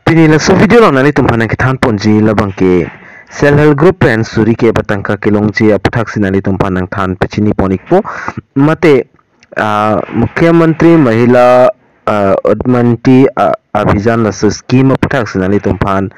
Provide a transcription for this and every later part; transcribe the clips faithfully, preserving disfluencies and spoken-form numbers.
Pini laso video along nanglitum aphan nangkethan ponji labang ke self help group pen suri ke batangka kelongji aputhaksi nanglitum aphan nangthan pachini pon ikpo. Mate, ah, Mukhyamantri Mahila, ah, Udyamita, ah, Abhijan laso scheme aputhaksi nanglitum aphan,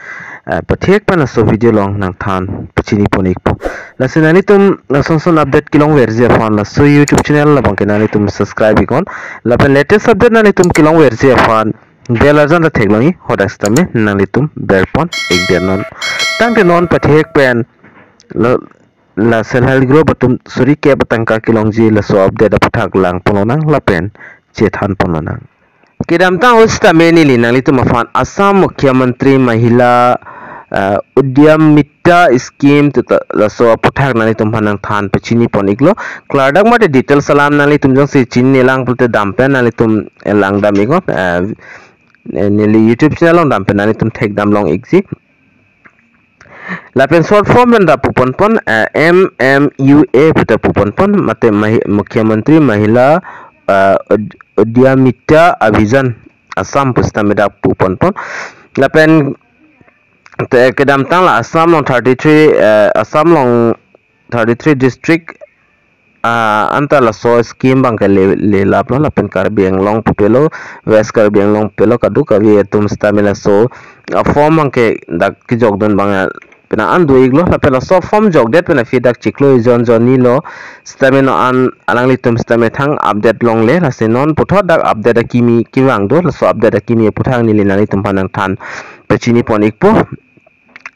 ah, pathek pen laso video along nangthan pachini pon ikpo. Lasi nanglitum lason son update kelongverji aphan laso YouTube channel labang ke nanglitum subscribe iknon. Lapen latest update nanglitum kelongverji aphan bell arjan ta theklong ik, hadak sitame nanglitum berpon ikdet non. Tangte non pathek pen la, la self help group atum suri ke batangka kelongji laso update aputhak lang ponlonang lapen chethan ponlonang. Kedamtang ahut sitame neli nanglitum aphan Assam Mukhyamantri Mahila, eh, Udyamita Scheme pu ta laso aputhak nanglitum aphan nangthan pachini pon iklo. Klardak mate details alam nanglitum jongsi chinine lang pulote dampen nanglitum, eh, langdam iknon, eh, eh, neli YouTube channel along dampen nanglitum thekdam long ikji. Lapen short form pen ta pu ponpon, eh, M M U A pu ta pu ponpon, mate Mahi-, Mukhyamantri Mahila, eh, Ud-, Udyamita Abhijan Assam pu sitame dak pu ponpon. Lapen te kedamtang la Assam along thirty-three, eh, Assam along thirty-three district, ah, anta laso scheme abang ke le, lelaplo, lapen Karbi Anglong pupelo, West Karbi Anglong pupelo, kadokave atum sitame laso, ah, form abang ke dak kejokdun abang, ah, penang an do iklo, lapen laso form jokdet pen aphi dak chiklo jon jon nilo sitame non an alanglitum sitame thang update longle, lasi non puthot dak update akimi kevang do, laso update akimi aputhak neli nanglitum aphan nangthan pachini pon ikpo.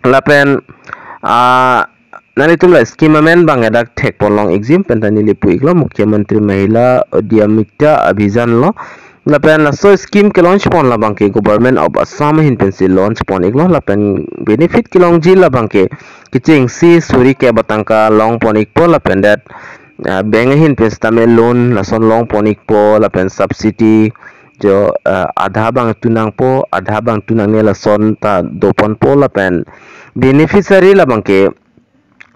Lapen, ah, nanglitum la scheme amen abang dak thek ponlong ikji, penta neli pu iklo, Mukhyamantri Mahila Udyamita Abhijan lo. Lapen laso scheme ke launch pon labang ke Government of Assam ahin pensi launch pon iklo, lapen benefit kelongji labang ke kechengsi suri ke batangka long pon ikpo, lapen det, ah, bank ahin pen sitame loan lason long pon ikpo, lapen subsidy jo, eh, adha abang tu nangpo, adha abang tu nangne lason ta do ponpo, lapen beneficiary labang ke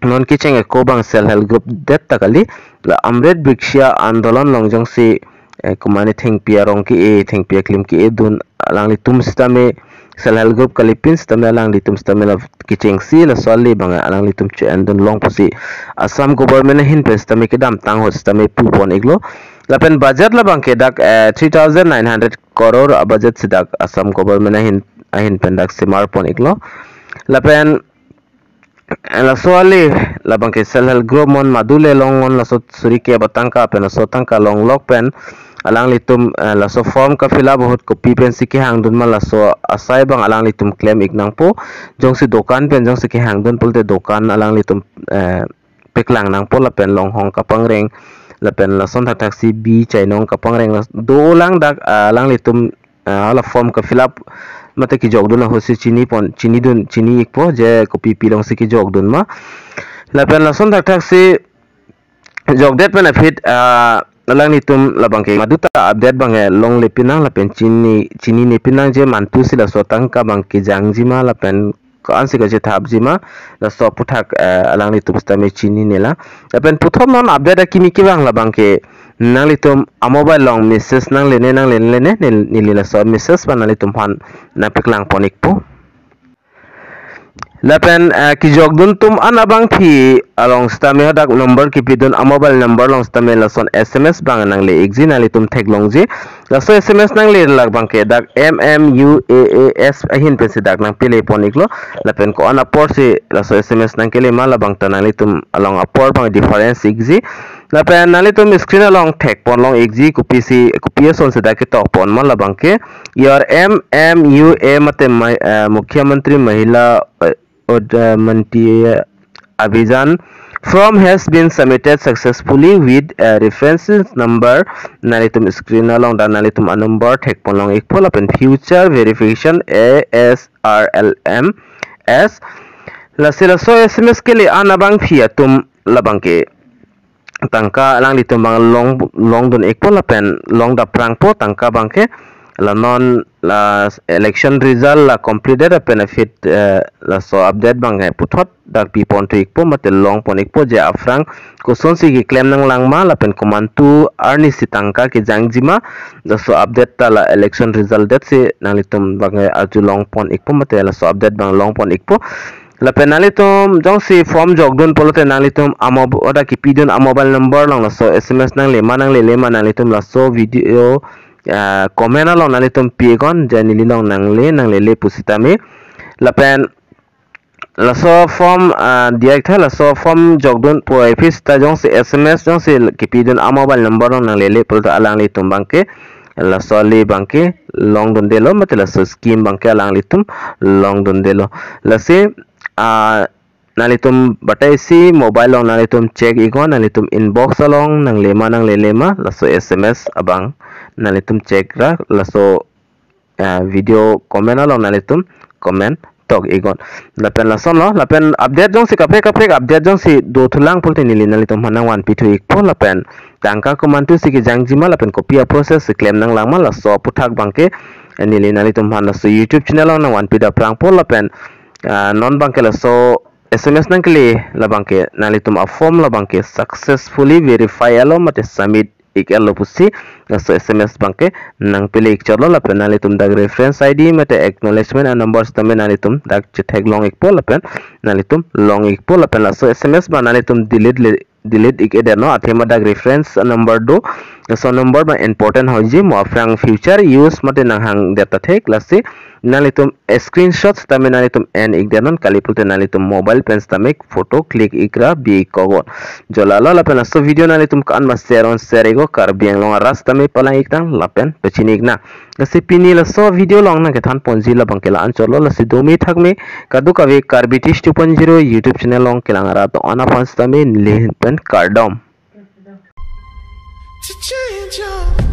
non kecheng ako abang self help group det ta kali, la Amrit Vriksha Andolon along jongsi, eh, komane thengpi arong ke-e, thengpi aklim ke-e dun alanglitum sitame self help group kalipin sitame alanglitum sitame la kechengsi laso ale abang alanglitum che-en dun long pusi Assam Government ahin pen sitame kedamtang ahut sitame pu pon iklo. Lapen budget labang ke dak, eh, three thousand nine hundred crore a budget si dak Assam Government ahin, ahin pen dak semar pon iklo. Lapen, eh, laso ale labang ke self help group mon madu le long non laso suri ke batangka pen laso tangka longlok pen alanglitum, eh, laso form ka fill up ahut kopi pensi kehang dun ma laso asai abang alanglitum klem ik nangpo. Jongsi dokan pen jongsi kehang dun pulote dokan alanglitum, eh, peklang nangpo, lapen longhong kapangreng, lapen lason thakthaksi bi chainong kapangreng las-, dolang dak, ah, alanglitum, ah, la form ka fill up mate kejokdun ahutsi chini pon, chini dun, chini ikpo je kopi pi alongsi kejokdun ma. Lapen lason thakthaksi jokdet pen aphi, ah, alanglitum labang ke madu ta update abang ke longle pinang lapen chini, chinine pinang je mantu si laso tangka abang kejangji ma lapen ko-ansi kachethapji ma, laso aputhak, eh, alanglitum sitame chininela. Lapen puthot non update akimi kevang labang ke nanglitum a mobile along message nanglene, nanglene, neli, neli laso message abang nanglitum aphan nangpeklang pon ikpo. Lapen, eh, kejokdun atum an abangphi along sitame hadak number kepidun a mobile number along sitame lason S M S abang nangle ikji, nanglitum theklongji. Laso S M S nangle labang ke dak M M U A A S ahin pensi dak nangpele pon iklo. Lapen ko-an aporsi laso S M S nangkele ma labang ta nanglitum along apor abang difference ikji. Lapen nanglitum screen along thek ponlong ikji kopisi, kopi asonsi dak ketok pon ma labang ke your M M U A mate mai, eh, Mukhyamantri Mahila, eh, Udyamita Abhijan form has been submitted successfully with a reference number. Nanglitum screen along dak nanglitum a number thek ponlong ikpo lapen future verification A S R L M S. Lasi laso S M S kele an abangphi atum labang ke tangka alanglitum abang long, longdun ikpo lapen long daprangpo, tangka abang ke la non la election result la completed apen aphi, eh, laso update abang ke puthot dak pi pon thu ikpo mate long pon ikpo je aphrang kosonsi keklem nanglang ma lapen komantu arni si tangka kejangji ma, laso update ta la election result det si nanglitum abang ke arjulong pon ikpo mate laso update abang long pon ikpo. Lapen nanglitum jongsi form jokdun pulote nanglitum amob-, oda kipidun amobile number along laso S M S nangle ma nanglele ma nanglitum laso video, ah, comment along nanglitum pi iknon je neli along nangle nanglele pusitame. Lapen laso form, ah, diak tha laso form jokdun pu office ta jongsi S M S jongsi kipidun amobile number along nanglele pulote alanglitum abang ke laso le abang ke longdundelo mate laso scheme abang ke alanglitum longdundelo. Lasi, ah, nanglitum batai si mobile along nanglitum check iknon, nanglitum inbox along nangle ma nanglele ma laso S M S abang nanglitum check ra laso, ah, video comment along nanglitum comment tok iknon. Lapen lasonlo, lapen update jongsi kaprek kaprek update jongsi do thulang pulote neli nanglitum aphan nangvanpi thu ikpo lapen tangka komantu si kejangji ma lapen kopi a process si klem nanglang ma laso aputhak abang ke neli nanglitum aphan laso YouTube channel along nangvanpi daprangpo lapen, ah, non abang ke laso S M S nangkele la abang ke nanglitum a form la abang ke successfully verify alo mate submit ik alo pusi laso S M S abang ke nangpele ik chotlo lapen nanglitum dak reference I D mate acknowledgement a number sitame nanglitum dak chetheklong ikpo lapen nanglitum long ikpo lapen laso S M S abang nanglitum delete le, delete ik edet non athema dak reference a number do laso number abang important hoiji mo aphrang future use mate nanghang det ta thek lasi nanglitum screenshot sitame nanglitum en ik det non kali pulote nanglitum mobile pen sitame photo click ikra bi iknon. Jo lalo lapen laso video nanglitum kan ma share on share iknon Karbi Anglong arat sitame palang iktang lapen pachini iknang. Lasi pini laso video along nangkethan ponji la abang ke la-an chotlo lasi domi thakmi kadokave Karbi Tish two point zero YouTube channel along kelang arat do-an aphan sitame neli ahin pen kardom. To change your